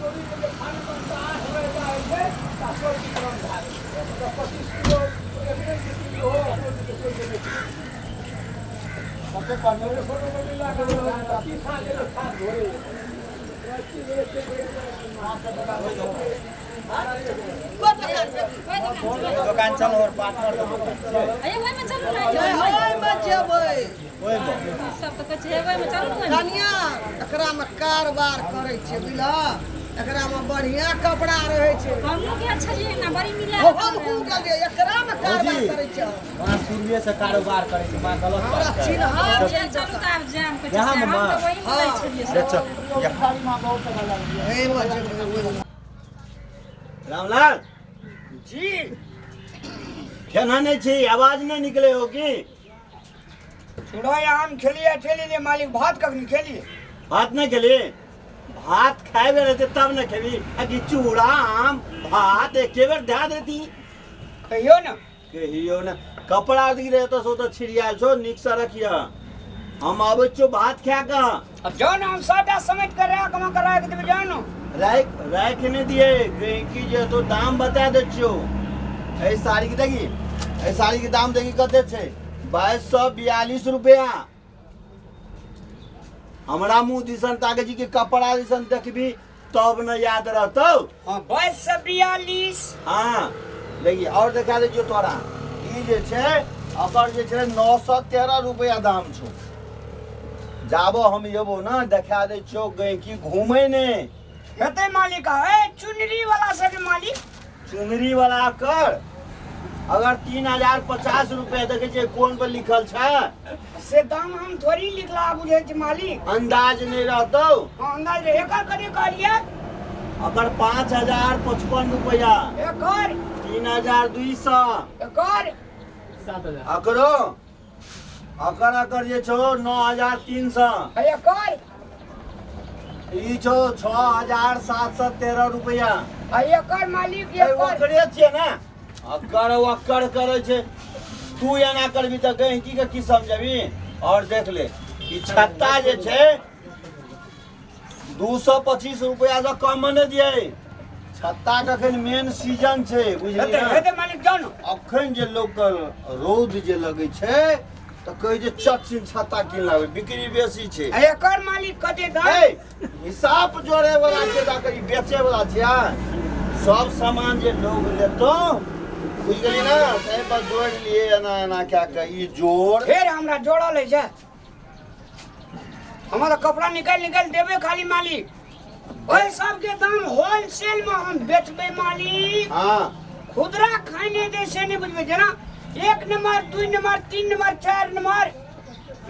दोकान चल और पार्टनर के दोकान छै। अरे ओहिमे चलू ने। ओहिमे जेबै। ओहिमे सब तऽ कहै छै ओहिमे चलू ने। कनिया, एकरामे कारबार करै छै, बुझलह? एकरामे बढ़िया कपड़ा रहै छै। हमहूँ गेल छलियै ने, बड़ी मिला। हमहूँ गेलियै, एकरामे कारबार करै छै। माँ शुरुए से कारोबार करै छै माँ, गलत हमरा बात छै। चिन्हार छै। चलू तऽ आब जायब कहै छै। यहाँ हम माँ। तऽ वही मिलै छलियै ले सब। चल या। एहिमे जेबै, ओहिमे। रामलाल जी। केना नहि छी, आवाज नहि निकले हो की? चूड़ा आम खेलिए ठेली मालिक, भात कखनी खेलिए? भात नहि खेली? भात खाए बेर रहते तब ने खेबी। आ कि चूड़ा आम भात एके बेर दए देती। कहियो ने। कहियो ने। कपड़ा दी रहे तो सो तो छिड़ियाल छो, नीक से रखिय। हम आबै छियो भात खा कऽ। अब जाओ ना, हम सबटा समेट कर राख में करा के देबै, जाओ ना। राख राख नहि दिए गैंकी जे तो दाम बता दै छियो। एहि साड़ी के देखी, एहि साड़ी के दाम देखी कते छै, 2242 रुपया। हमरा मुंह दिसन ताके जी के कपड़ा दिसन देखबी तब न याद रहतौ। हाँ, 2242। हाँ देखी, और देखा दै छियौ तोरा। ई जे छै ओकर जे छै 913 रुपया दाम छौ। जाबो हम एबो ना, देखा दै छियौ गैंकी घूमे ने हेतै मालिक। ए चुनरी वाला सब मालिक? चुनरी वाला कर अगर 3050 रुपया। देखै छियै कोन पर लिखल छै? से दाम हम थोड़ी लिखला बुझै छी मालिक। अंदाज नहि रहतौ। हाँ, अंदाज रहे। एकर कते कहलियै? अगर 5055 रुपया। एकर? 3200। एकर? अकरो अकर अकर जे छौ 9300। आ एकर? ई छौ 6713 रुपया। आ एकर मालिक? ए, एकर? ओकरे छियै ने। अकर ओकर करै छै, तू एना करबी तऽ गहिकी के की समझबी? और देख ले, ई छत्ता जे छै 225 रुपया से कम नहि दियै। छत्ता के अखन मेन सीजन छै, बुझलियै हेतै ने? हेतै मालिक, जाउ ने। अखन जे लोक के रौद जे लगै छै तऽ कहै छै चट सिन छत्ता कीन लाबै, बिक्री बेसी छै। आ एकर मालिक कते दाम? ए, हिसाब जोड़े वाला छै तऽ ई बेचे वाला छै। आ? सब सामान जे लोग लेतो, बुझ गेली ना, ताहि पर जोड़ लिए एना एना कए कऽ ई जोड़। फेर हमरा जोड़ल है छै। हमरा कपड़ा निकालि निकालि देबै खाली मालिक। ओहि सबके दाम होलसेल में हम बेचबै मालिक। खुदरा खाने दे से नहीं बुझबै। जेना 1 नंबर, 2 नंबर, 3 नंबर, 4 नंबर,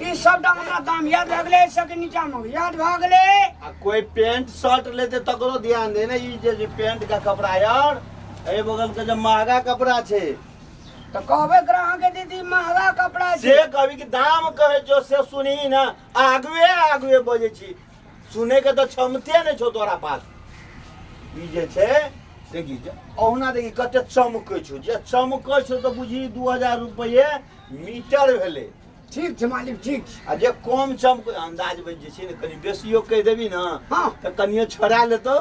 ई सबटा हमरा दाम याद भऽ गेलै। सबके नीचा मे याद भऽ गेलै। आ कोई पेंट शर्ट लेते तकरो ध्यान दे ने। ई जे जे पेंट का कपड़ा यार, एहि बगल के जे महंगा कपड़ा छै। तऽ कहबै ग्राहक के दीदी महंगा कपड़ा से छै। कभी कि दाम कहे जो से सुनी ना, आगुए आगुए बजै छी, सुने के तऽ क्षमते नहि छौ तोरा पास। ई जे छै देखी, जे अहुना देखी कते चमकै छौ। जे चमकै छौ तऽ बुझी 2000 रुपये मीटर भेलै। ठीक छै मालिक, ठीक छै। आ जे कम चमक अंदाज बनि जे छै ने, कनि बेसियो कहि देबी ने तऽ कनिये छोड़ा लेतौ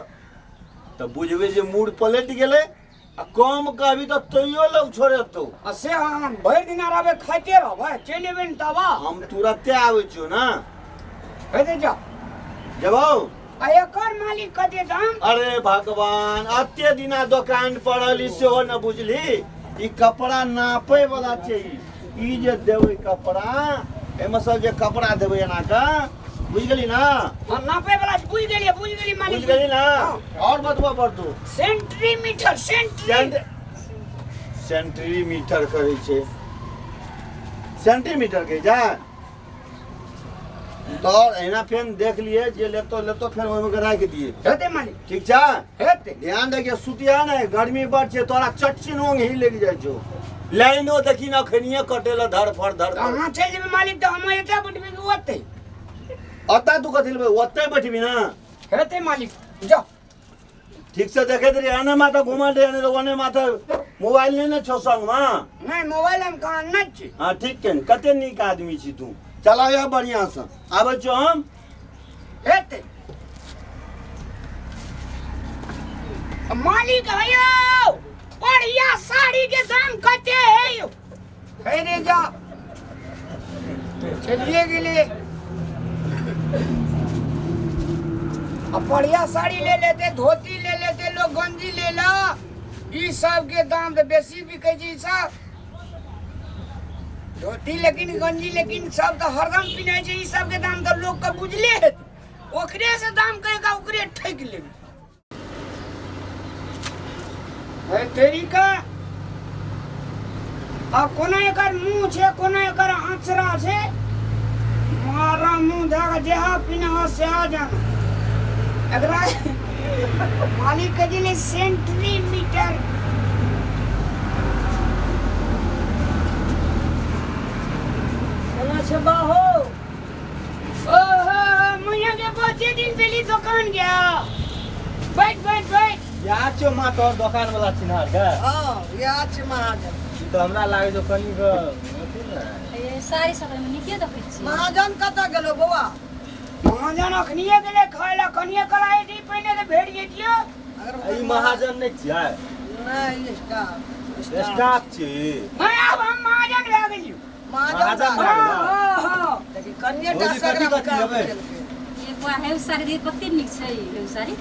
तऽ बुझबै जे मूड पलटि गेलै। आ कम कहबी तऽ तैयो लोग छोड़ेतौ। आ से हम भरि दिना रहबै, खाइते रहबै, चलि एबै ने तब। हम तुरते आबै छियौ ने। हेतै, जाउ। जेबौ। आ एकर मालिक कते दाम? अरे भगवान, अते दिना दोकान पड़ल ई सेहो न बुझली। ई कपड़ा नापे वाला छै। ई जे देबै कपड़ा, एहिमे सब जे कपड़ा देबै एना कऽ, बुझि गेली ना? हाँ, नापे वाला बुझि गेलियै, बुझि गेलियै मालिक। बुझि गेली ना? हाँ। और बतबऽ पड़तौ? सेंटीमीटर, सेंटी सेंटीमीटर करै छै, सेंटीमीटर कहै छै। तऽ एहिना फेर देख लिए, जे लेतो लेतो, फेर ओहिमे के राखि दिए। हेतै मालिक। ठीक छै? हेतै। ध्यान देखिए, सुतिया ने, गर्मी बड़ छै, तोरा चटचिन ओंग ही लागि जाइ छौ। लाइनो देखी ने, अखनिये कटेला धरफड़ तऽ धरफड़। अहाँ चलि जेबै मालिक तऽ हम एतऽ बैठबै कि ओतै? ओतऽ तू कथी लेबै? ओतै बैठबी ने। हेतै मालिक, जाउ। ठीक से देखैत रही, एने माथा घुमल रही, एने ओने माथा। मोबाइल नहि ने छौ संगमे? नहि, मोबाइल हम कहाँ नहि छी। हाँ, ठीक छै ने। कते नीक आदमी छी तू। चलाबह बढ़िआँसँ, आबै छियौ हम। हेतै। मालिक है यौ बढ़िया साड़ी के दाम कते है यौ हे रे जा चलिए गेले। अब बढ़िया साड़ी ले लेते, धोती ले लेते, लोग गंजी ले ला। ई सब के दाम तो बेसी बिकै छै। ई सब धोती लेकिन गंजी लेकिन सब तो हरदम पिन्है छै। ई सब के दाम तो लोग के बुझले हेतै, ओकरे से दाम कहि कऽ ओकरे ठकि लेबै। हे तेरी का आ कोना एकर मुंह छै, कोना एकर आँचरा छै। मारा मुंह धऽ कऽ जेहा पिन्ह सेहा जाना। एकरा मालिक के दिले सेंटीमीटर। केना छै बाहो? ओहो मुइया के बहुते दिन पहले दुकान गया। बैठ बैठ बैठ। याद छौ माँ तोहर दोकान वाला चिन्हार के? हँ, इएह छै महाजन। ई तऽ हमरा लागै छौ कनि कऽ अथी ने। ए, साड़ी सब एहिमे नीके देखै छी। महाजन कतऽ गेलो बौआ? महाजन अखनिए गेलै खाय लए, कनिए कला एती पहिने तऽ भेट जैतियो। अगर ई महाजन नहि छियै? नहि, स्टाफ। स्टाफ छी। मैं आब हम महाजन भए गेलियो। महाजन महाजन भए भए गेलो। गेलो। हँ हँ। देखी कनिए टा भौजी, से कथी एकरा कथी काम लेबै? केलकै। ये बुआ हे साड़ी दी कते नीक छै हे साड़ी।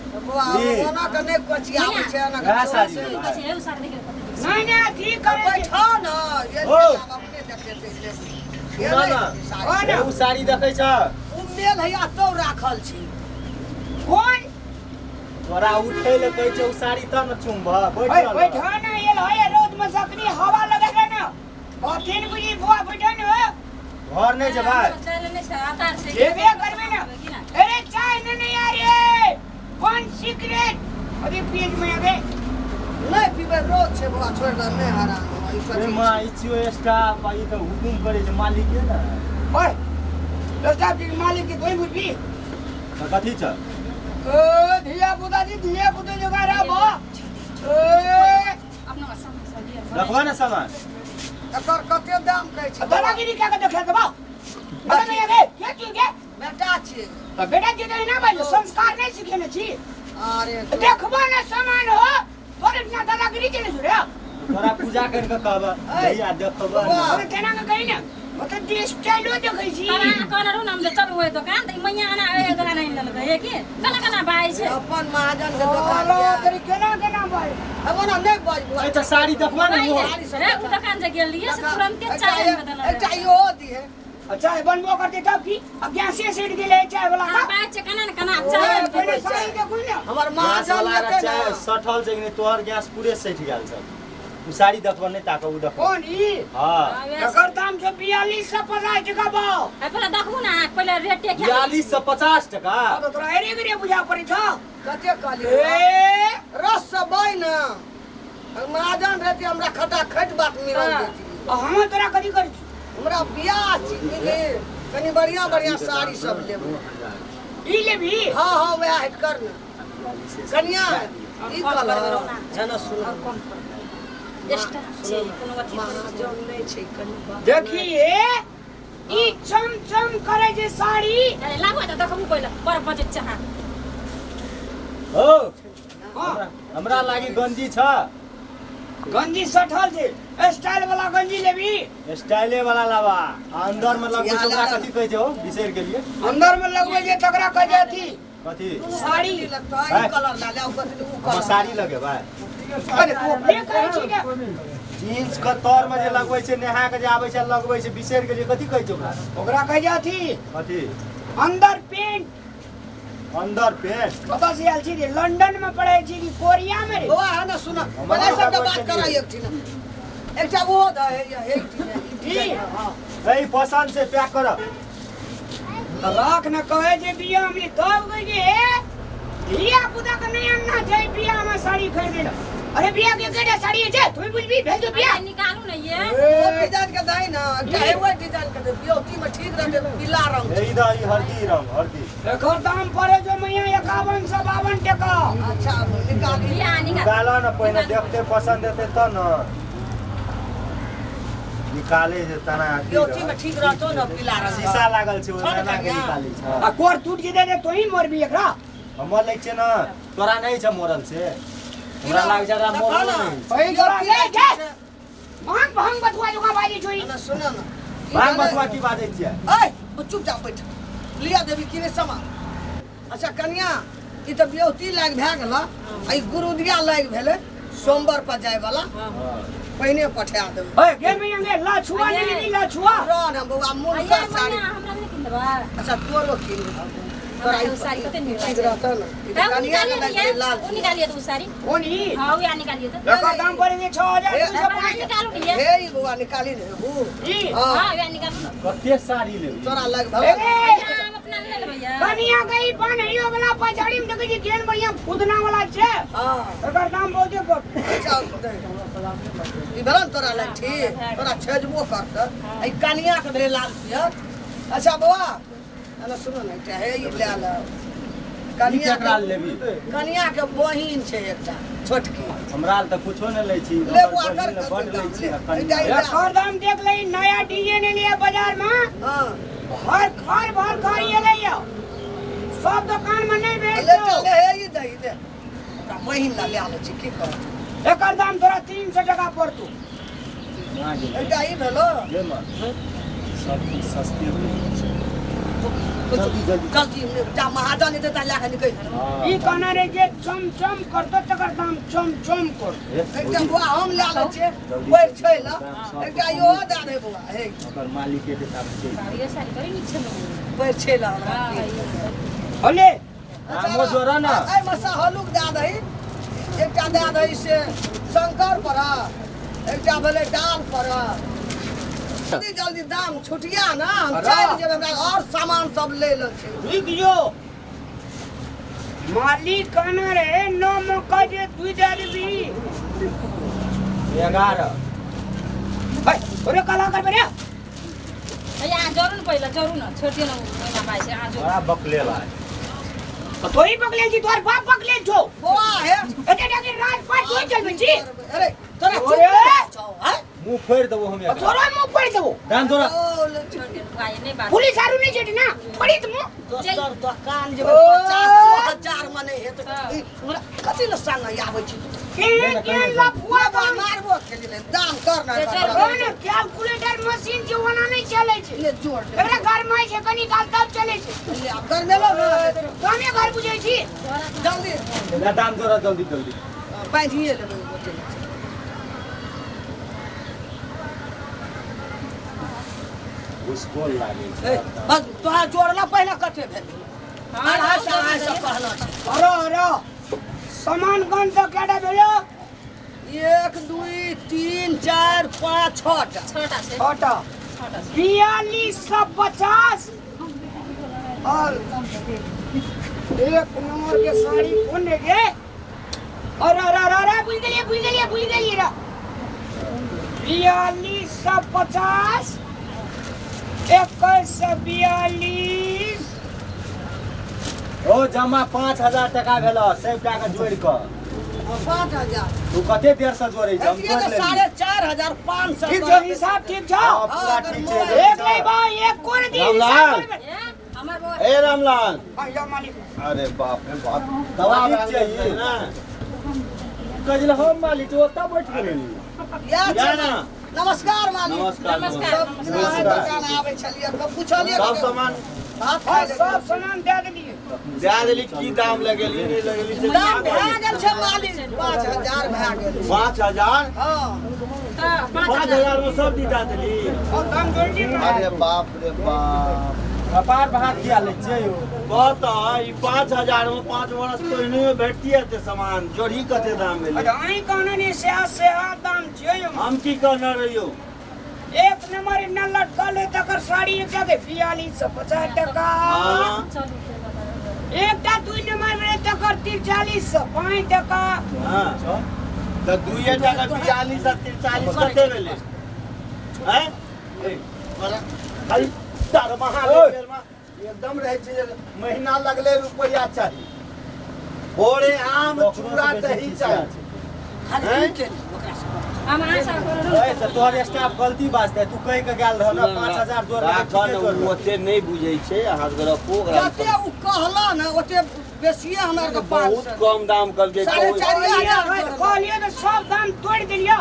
तऽ बौआ ई। ओना के नहि कोचियाबै छै, ओना के वएह चोर साड़ी छै। लेबै। कहै छै हे साड़ी देखियौ कते नीक छै। नहि नहि अथी करै छै। बैठो ने, ये ओ। आब अपने देखेतै लेबै। ये सुनऽ नहि ने। साड़ी। ओ ने। ओ साड़ी देखै छ? ओ मेल हैया तो राखल छै। कोन? तोरा उठै लए कहै छै ओ साड़ी तब ने चुमबह। बैठ ओए रहल। बैठो ने, एल है रौद में सकनी हवा लगे है ना। अथीन बुझी बुआ बैठो ने हो। घर नहि जेबै? चाय लेने छै, आतार छै। जेबे करबे ना। की ना? अरे चाय नहीं नहीं यार, ये कौन सिगरेट अरे पिए में आ गए। नहि पीबै, रोज छै बौआ, छोड़ि दे, नहि हरान हो, ई ए कथी माँ, छै? ई छियौ स्टाफ आ ई तऽ हुकुम करै छै मालिक के ने। ओए स्टाफ जी के मालिक के तोई बुझबी। तऽ कथी छ? ओ धिया पुता जी धिया पुता जोगार रहा बा। ए अपना सामान सब लिअ। देखबह ने सामान। एकर कते दाम कहै छै? दादागिरी क्या कर देखा दबा अरे नहीं आ गए क्या क्यों गए? बेटा छियै। तो बेटा के तो ना भाई संस्कार नहीं सीखे ने छी। अरे देखबो ना सामान हो तोर इतना दादागिरी चले छु रे। तोरा पूजा करि कऽ कहबह भैया देखबह ने। बौआ। अरे केना के कही ना मतलब देश स्टाइलो देखै छी। तब अहाँ कहने रहू ने हम जे चलू ओहि दोकान तऽ ई मैया एना ओहि दोकान आनि लेलकै हे की केना केना बाजै छै। अपन महाजन के दोकान अरे यऽ। तेरी केना केना भाई? अब ओना नहि बाज बौआ। ए तऽ साड़ी देखबह ने बाजि ओ। साड़ी सब हे ओ दोकान जे गेल रहियै से तुरन्ते एकटा चाय आनि कऽ देने एकटा रहै। इहो दिहे। अच्छा बनबो करते तब की अब गैसे सेट गेलै चाय वाला अहाँ का। बाजै छै केना ने केना चाय आनि कऽ पहिले दै छै। साड़ी देखू ने। हमर गैस महाजन वाला लेतै चाय ने। सठल छै कि नहि? तोहर गैस पूरे सठि गेल छै। ओ साड़ी देखबह नहि ताकब ओ देखबह। कौन ई? हँ। हँ, वएह एकर दाम छै 4250 टका बाव। आ पहिले देखबू ने अहाँ पहिले रेटे क्या 4250 टका। हाँ तो तोरा एरे गिरे बुझा पड़ै छौ। कते कहलियै? ए रस से बाइ ने। अगर महाजन रहती हमरा खटाखट बात मिलल देती। आ हम तोरा कथी करै छी? हमरा बियाह छी बुझली, कनि बढ़िया बढ़िया साड़ी सब लेबै। ई लेबही? हँ हँ वएह हटि कर ने कनिया। ई कम कलर करबै रौ ना। जना सुन कम करबै स्टाफ छै कोनो अथी थोड़े छै। महाजन नहि छै कनि बात। देखी ए ई चम चम करे जे साड़ी। अरे लाबू तऽ देखबू पहिले बड़ बजट छै अहाँ। हो हाँ हमरा लागी गंजी छ। गंजी सठल छै, स्टाइल वाला गंजी लेबही? स्टाइले वाला लाबा आ अंदर में लगबै छै ओकरा कथी कहै छै ओ बिसरि गेलियै। अंदर में लगबै जे तकरा कहै छै अथी कथी? साड़ी। लगतौ ई कलर ला ले, ओ कथी उ हमर कलर साड़ी लगेबै। अरे तू अपने कहै छी के जींस के तर में जे लगबै छै नहा के जे आबै छै लगबै छै बिसरि गेलियै कथी कहै छै ओकरा? ओकरा कहै छै अथी कथी? अंदर पेंट। अंदर पेंट। कतऽ से आयल छी रे? लंदन में पढ़ै छी कि कोरिया में रे? बौआ है ने सुन पहिले सबके बात कराइ एकठिन एकटा ओहो दऽ हे हे की? हँ ए पसंद से पैक कर। राख न कहे जे बियाह में तब गई जे धिया पुता के नहीं आनना छै बियाह में साड़ी खरीदे ला। अरे बियाह के केटा साड़ी छै तू बुझबी भेल जो बियाह। अरे निकालू ने ये। ओ डिजाइन के दही ना, एकटा हे ओहि डिजाइन के दे, बियौती में ठीक रहतै पीला रंग। ए ई दऽ ई हल्दी रंग हल्दी। एकर दाम पड़े जो मैया 5152 टका। अच्छा निकाली। बियाह निकाल। निकाल न पहिने देखते पसंद हेतै तब न निकाले जे तना अथी बियौती में ठीक रहतौ न पीला रंग। शीशा लागल छै ओहिमे एना के कनिया। निकालै छै। आ कोर टूट जेतै त तोही मरबी एकरा। हमर लै छै न तोरा नहि छै मरल से। हमरा लाग जा रहा मोल नहीं जोड़ा ले जा भांग भांग बथुआ जोका बाजी छोई ना सुन ना भांग बथुआ की बाजै छियै ओए चुप जा बैठ लिया देवी किने सामान अच्छा कन्या ई त बियौती लाग भए गेल आ ई गुरुदिया लाग भेलै सोमवार पर जाय वाला पहिने पठा देबै ओए गे मैया गे लछुआ नहीं लेबी लछुआ रह ना बौआ मोन आइए कर साड़ी मैया हमरा नहीं किन देबा अच्छा तोरो किन तोरा ई साड़ी कते नीक ठीक लागै रहतौ ने ई तऽ हाँ, उ कनिया के निकालिए लागि गेलै ने लाल उ निकालिए तो उ साड़ी कोन ई हाँ उ यहाँ निकालिए तो एकर दाम पड़े जे 6205 हाँ, निकालू ने ये हे ई बौआ निकाली ने हू ई हाँ हाँ यहाँ निकालू ना कते साड़ी लेबी तोरा लग ए भऽ हम अपना ले लेबै यार कनिया के ई बनहियो वाला पछाड़ी में देखै छी केहन बढ़िया फुदना वाला छै हाँ एकर दाम बहुते पड़ अच्छा ई भेल ने तोरा लग ठीक तोरा छेजबो करतऽ आ ई कनिया के भेलै लाल पियर अच्छा बौआ अरे सुनो ने एकटा हे ई लए ले ई कनिया केकरा के लेबी कनिया के बहिन छै एकटा छोटकी हमरा ल तऽ कुछो नहि लै छी ले बौआ कर बड लै छी ले, आ कनिया एकटा एकर दाम देख लही नया डिजाइन एलियै बाजार में हाँ भर घर भर घर एलै यौ सब दुकान में नहीं ले भेट चल ले हे ई दे ई दे ओकरा बहिन ला लए लै छी की करब एकर दाम तोरा 300 टका पड़तौ ना गेलै एकटा ई भेलो गे माँ सब चीज सस्ते होइ छै जल्दी जल्दी जल्दी जा महाजन एतै ता लए कऽ निकलि ई कहना रे जे चम चम करतो तकर दाम चम चम करतो एकटा बौआ हम लए लै छियै पैर छै ल एकटा इहो दए दे बौआ हे ओकर मालिक के ताब छै ये साड़ी बड़ी नीक छै पैर छै ल हमरा होले आमो जोड़ा ना। एहिमे सँ हलुक दए दही एकटा दए दही से शंकर पर एकटा भेलै डाल पर जल्दी जल्दी दाम छुटिया ना हम चलि जेबै हमरा और सामान सब लै ल छै रुक जो मालिक कहना रे नौ मौका जे दुई दे देबी 11 भाई ओरे कला करबे रे भैया अहाँ जरू ने पहिला जरू न छोड़ दियौ न ओहिना पाइ छै अहाँ जरू बड़ा बकलेला है तो ही पकड़े छी तोहर बाप पकड़े छो बौआ हे एते टाके राजपाट तोही चलबै छी अरे तोरा चुप अरे! छौ हैं मुंह फोड़ि देबो हम एकरा। तोरा मुंह फोड़ि देबो दाम तोरा ओ ले छोड़ दियौ भाइ नहि बात पुलिस आरू नहि जेतै ना पड़ी त मुंह दोसर दोकान जेबै 50,000 मे नहि हेतै ई हमरा कथी लए संग आबै छी तू? केहन केहन लफुआ बाबा बा मारबो के लिए दाम कर ना चल, ओ ने कैलकुलेटर मशीन छै ओना नहि चलै छै ले जोड़ ले एकरा गरमाइ छै कनी काल तब चलै छै ले आब गरमेलो ना कमे घर बुझै छी जल्दी ले दाम तोरा जल्दी जल्दी बाँधिए लेबै गोटे घुसखोर लागै ए, छै बस तोहरा जोड़ला पहिले कते भेल 250 250 कहलो छै अरे अरे सामान गन तऽ केटा भेलो 1 2 3 4 5 6 टा छटा छै छटा छटा छै 4250 और एक नंबर के साड़ी कोन रे गे अरे अरे अरे अरे बुझ गेलियै बुझ गेलियै बुझ गेलियै रे 4250 2142 ओ जमा 5000 टका भेल सबटा के जोड़ि कऽ 5000 तू कते देर से जोड़ै छ हम एतिये जोड़ि तऽ लेली 4500 ठीक छौ हिसाब ठीक छौ हाँ, पूरा ठीक छै एक नहीं बा एक कोन दी रामलाल। ए, हमर बौआ ए रामलाल हां यो मालिक अरे बाप रे बाप दवा मालिक छै चाहिए ना कहै हम मालिक छी, ओतऽ बैठ गेलै या या छै ना। नमस्कार मालिक नमस्कार नमस्कार। सब दिन अहाँ दोकान आबै छलियै कब पुछलियै सब सामान भात हाँ खाय लए सब सामान दे देलियै दए देली की दाम लगेली नहि लगेली से दाम भए गेल छै मालिक 5000 भए गेल छै। 5000 हँ तऽ 5000 में सब चीज दए देली और दाम जोड़ दी अरे बाप रे बाप कपार भात किया लै छियै यौ कहतऽ ई 5000 में 5 वर्ष पहिने भेटती एते सामान जोड़ी कते दाम भेलै अच्छा अहीं कहने नहीं सेहा सेहा दाम छियै यौ हम की कहने रहियौ एक नंबर इतना लटकल है तकर साड़ी एकटा के 4250 टका हाँ चलू एकटा दुई नंबर में तकर 4305 टका हाँ तऽ दुइए टाका 42 आ 43 कते भेलै हैं खाली दरमाहा लै बेरमे एकदम रहै छै जे महीना लगले रुपैआ चाही भोरे आम चूड़ा दही चाही खाली हैं? तू के ओकरा से हम अहाँ सब ए, तऽ तोहर स्टाफ गलती बाजतै तू कहि के गेल रह ना 5000 जोड़ के राखऽ ठीके ने जोड़लक। ओ ओते नहि बुझै छै अहाँ रखू ओकरा जते ओ कहला ने ओते बेसिए हमरा आरके पाँच बहुत सए। कम दाम कहलकै। 4,500। कहलियो तऽ सब दाम तोड़ि देलियो।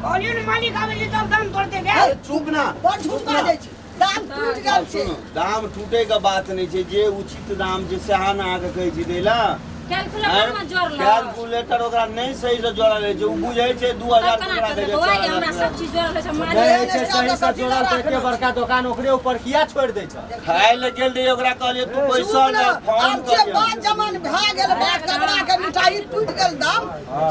कहलियो ने मालिक आबै छै तब दाम तोड़ते गे। अरे चुप ना। बड़ झूठ बाजै छी, दाम टूटि गेल छै। सुनू, दाम टूटे के बात नहि छै, जे उचित दाम छै सएह ने अहाँके कहै छी दै लए। कैलकुलेटर में जोड़ल। कैलकुलेटर ओकरा नहि सही से जोड़ल रहै छै, ओ बुझै छै 2000 तब केना ओकरा करबै दै छै बौआ? 4000। हमरा सब चीज जोड़ल छै मालिक। नहि छै सही से जोड़ल तऽ एते बड़का दोकान ओकरे ऊपर किया छोड़ि दै छै? खाय लए गेल रहियै, ओकरा कहलियै तू पैसा चुप ले ना, फोन आब जे करियै। बात जमान भए गेल, बात कपड़ा के मिठाई टूटि गेल दाम,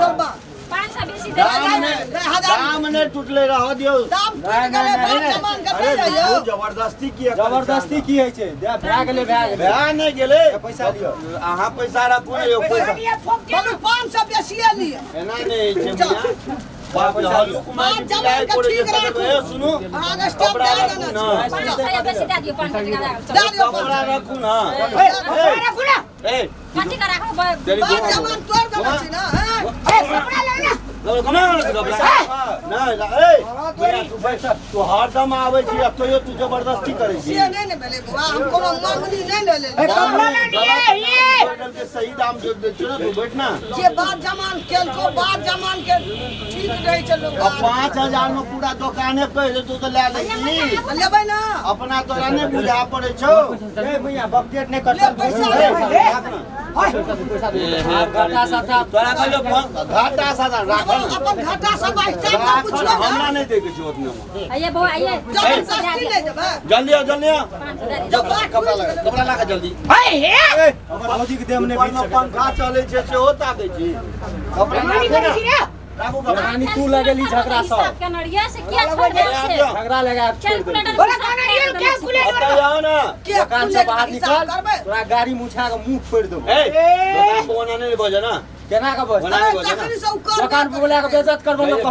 चल बा। 500 बेसी दे। दाम नहि, दाम नहि टूटलै, रहऽ दियौ। दाम टूटि गेलै, बात जमान के अरे नहि रहियौ। तू जबरदस्ती किया करै छी? जबरदस्ती की होइ छै? दे, भए गेलै, भए गेलै। भए नहि गेलै। पैसा लिअ। अहाँ पैसा राखू ने यौ, पैसा पैसा लिअ, फोक के। बोलू, 500 बेसिए लिअ। एना नहि होइ छै मियाँ। बाप रे, हल्लुक बात मारि जमान बिलाइ के पड़ै ठीक छै। राखू। ए सुनू, अहाँके स्टाफ कपड़ा दए राखू देने ना। छी। 500 बेसी दए दियौ, 500 टका दए दियौ। दए दियौ। कपड़ा राखू ना। ए, कपड़ा राखू ना। ए कथी के राखू? तेरी बात घुमा, जमान तोड़ देने छी ना, हैं? ए, कपड़ा ले ना। घुमा कपड़ा। नहि, ए मियाँ, तू बैठ, तू हरदम आबै छी आ तैयो तू जबरदस्ती करै छी। से नहि ने भेलै बौआ, हम कोनो मंगनी नहि ने लेलियै। कपड़ा ले लिए ये। सही दाम जो दै छियौ ने, तू बैठ ना। जे बात जमान केलको, बात जमान के ठीक रहै छै लोक। आ 5000 में पूरा दोकाने कहि देतौ तऽ लए लै छी। लेबै ना। अपना तोरा नहि बुझा पड़ै छौ। ए भैया, बकटेट नहि कर। ले पैसा ले। राख ना। घाटा साटा। तोरा कहलियौ फोन घाटा साधा राख अपन ना। अपन घाटा सब स्टाफ के राख पुछियौ ना, हमरा ना। नहि दै के छै ओतने मे। आइए बौआ, आइए। जबरदस्ती नहि देबै। जल्दी आओ, जल्दी आओ। 500 दए दियौ। जब कपड़ा लगा, कपड़ा लगा जल्दी। हे हे। ए, हमर भौजी के देह मे नहि ऊपर में बीत। पंखा चलै छै सेहो ताकै छी। कपड़ा मानी राखू करै ना, छी रे। राखू कपड़ा। रानी, तू लगेली झगड़ा सब। हिसाब केने रहियै से किया छोड़ देल से? झगड़ा लगा के छोड़ि देली। कैलकुलेटर। बोला खाना रियल कैलकुलेटर। एतऽ आउ ना। के दोकान से बाहर हिसाब निकल, करबै? तोरा गाड़ी मुछा के मुंह फोड़ि देबो। ए, दोकान पर ओना नहि बजऽ ना। केना के बस ओना नहि बजऽ ना। तखन से ओ करबै। दोकान पर बोला के बेइज्जत करबो लोक कह।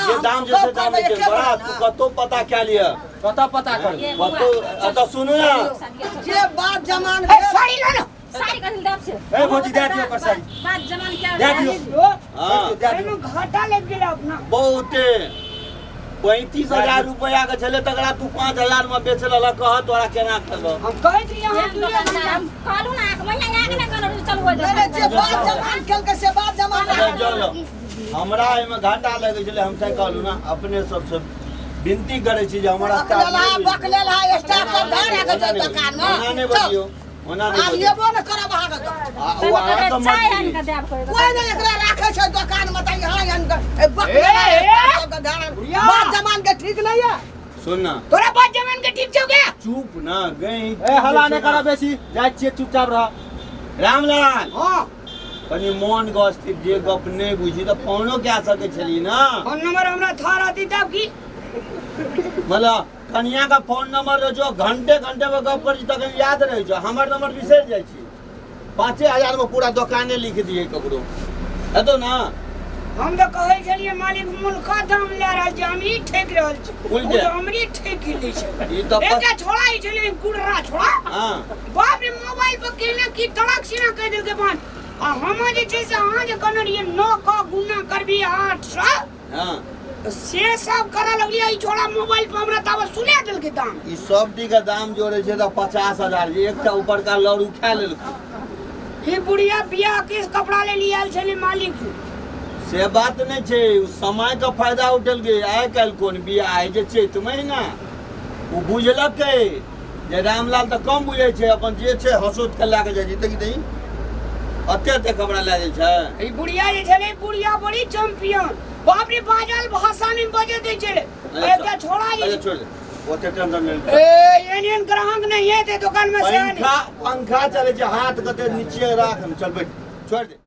जे दाम जे से दाम छै बड़ा, तू कतौ पता कए लिअ। कतऽ पता कर? कतौ एतऽ सुनू ना। जे बात जमान ए, भेल साड़ी ले ना। साड़ी कथी दाम से? ए भौजी, दए दियौ ओकर साड़ी। बात जमान क्या? दए दियौ। हँ। दए दियौ। एहिमे घाटा लागि गेलै अपना। बहुते 35,000 रुपया के छलै, तकरा तू 5000 में बेच लेलक। कह तोरा केना करबह? हम कहैत रहियै अहाँ हम दुइये दोकानदार हम कहलहुँ ना, मैया यहाँ के नहि कहलहुँ, चलू ओहि नहि नहि, जे दोकान। बात जमान केलकै से बात जमान। अरे जाउ जाउ, हमरा एहिमे घाटा लगै छलै, हम तैं कहलहुँ ना। अपने सबसँ विनती करै छी जे हमरा बकलेल हा, बकलेल हा, स्टाफ सब धर राखै छै दोकान ओना मे। नहि बजियौ, ओना नहि आब बजियौ। लेबो ने करब अहाँके दोकान। आ ओ अहाँके चाय आनि मर्जी। कऽ देब कोइ? कोइ नहि एकरा राखै छै दोकान मे तऽ यहाँ आनि कऽ ए, बकलेल हा, ए, ए। स्टाफ सबके धर। बुढ़िया। बात जमान के ठीक नहीं है। सुन ना। तोरा बात जमान के ठीक छौ के? चुप ना गई। ए, हल्ला नहि करऽ बेसी, जाइ छियै, चुपचाप रह। रामलाल। हां। कनि मोन गस्थिर, जे गप नहि बुझी तऽ फोनो कए सकै छली ना। फोन नंबर हमरा था रहती तब की? मतलब कनिया का फोन नंबर रहै छौ, घंटे घंटे पर गप करै छी तखन याद रहै छौ, हमर नंबर बिसरि जाइ छी। 5000 में पूरा दोकाने लिख दिए ककरो हेतौ ना? हम तऽ कहै छलियै मालिक मुल्का दाम लए रहल छै, हम ई ठकि रहल छी। कुल ओ के? तऽ हमरे ठकि लै छै। ई तऽ एकटा छोड़ा ई छलै, गुर्रा छोड़ा। हाँ। बाप रे, मोबाइल पर केना की तड़क सीना कहि देलकै पाँच, आ हम जे छै से अहाँ जे कहने रहियै 9 क गुना करबी 800। हाँ। तऽ से सब करऽ लगलियै, ई छोड़ा मोबाइल पर हमरा ताबत सुना देलकै दाम। ई सब टी के दाम जोड़े छै तऽ 50,000 जे एकटा ऊपरका लड़ू खा लेलको। ई बुढ़िया बियाह के कपड़ा ले लिए आयल छलै मालिक। से बात नहि छै, ओ समय के फायदा उठेलकै। आइ काल्हि कोन बियाह होइ छै चैत महीना? ओ बुझलकै जे रामलाल तऽ कम बुझै छै, अपन जे छै हँसोत के लए के जाइ छै। देखी दही, एते एते कपड़ा लए जाइ छै। ई बुढ़िया जे छलै, बुढ़िया बड़ी चैंपियन, बाप रे, बाजल भाषा नहि बजे दै छलै। एकटा छोड़ा जे अच्छा छोड़ दे, ओते टेंशन नहि। ए, एहन एहन ग्राहक नहि हेतै दोकान मे से। पंखा पंखा चलै छै, हाथ कते नीचे राख। चल बैठ, छोड़ दे।